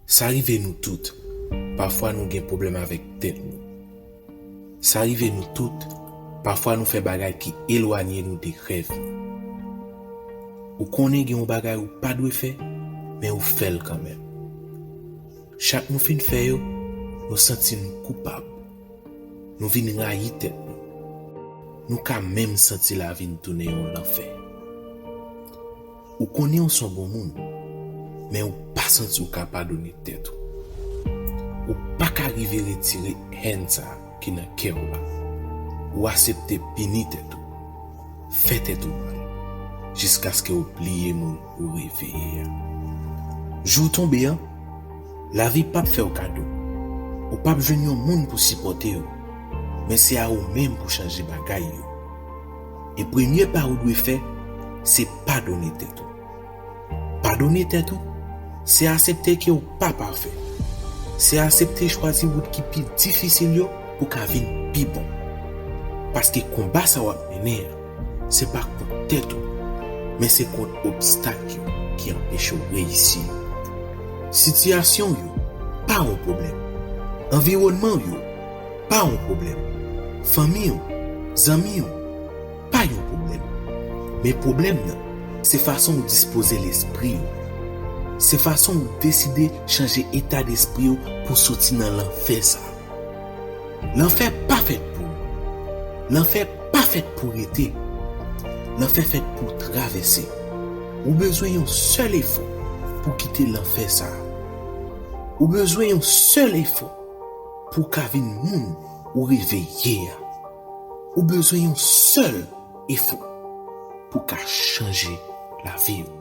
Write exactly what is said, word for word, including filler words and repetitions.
Sa rive nou tout. Pafwa nou gen pwoblèm avèk tèt nou. Sa rive nou tout. Pafwa nou fè bagay ki elwanye nou de rèv nou. Ou konnen gen yon bagay ou pa dwe fè, men ou fè l kanmenm. Chak nou fin fè yo, nou santi nou koupab. Nou vin rayi tèt nou. Nou ka menm santi lavi n tounen yon lanfè. Ou konnen w s on bon moun, men ou pa santi w ka padone tèt ou. Ou pa ka rive retire hèn sa a ki nan kè w la. Ou aksepte pini tèt ou, fè tèt ou mal, jiskaske w bliye moun ou reveye a. Jou tonbe an, lavi p ap fè w kado. Ou p ap jwenn yon moun pou sipòte w, men se a ou menm pou chanje bagay yo. E premye pa ou dwe fè, se padone tèt ou. Padone tèt ou, se aksepte ke ou pa pafè. Se aksepte chwazi wout ki pi difisil yo pou ka vin pi bon. Paske konba sa w ap mennen an, se pa kont tèt ou, men se kont obstak yo ki anpeche w reyisi yo. Sitiyasyon w yo pa yon pwoblèm. Anviwònman w yo pa yon pwoblèm. Fanmi w, zanmi w, pa yon pwoblèm. Men pwoblèm nan, se fason w dispoze lespri w. Se fason w deside chanje eta despri w pou soti nan lanfè sa a. Lanfè pa fèt pou ou. Lanfè pa fèt pou rete. Lanfè fèt pou travèse. Ou bezwen yon sèl efò pou kite lanfè sa a. Ou bezwen yon sèl efò pou w ka vin moun ou reveye a. Ou bezwen yon sèl efò pou w ka chanje lavi w.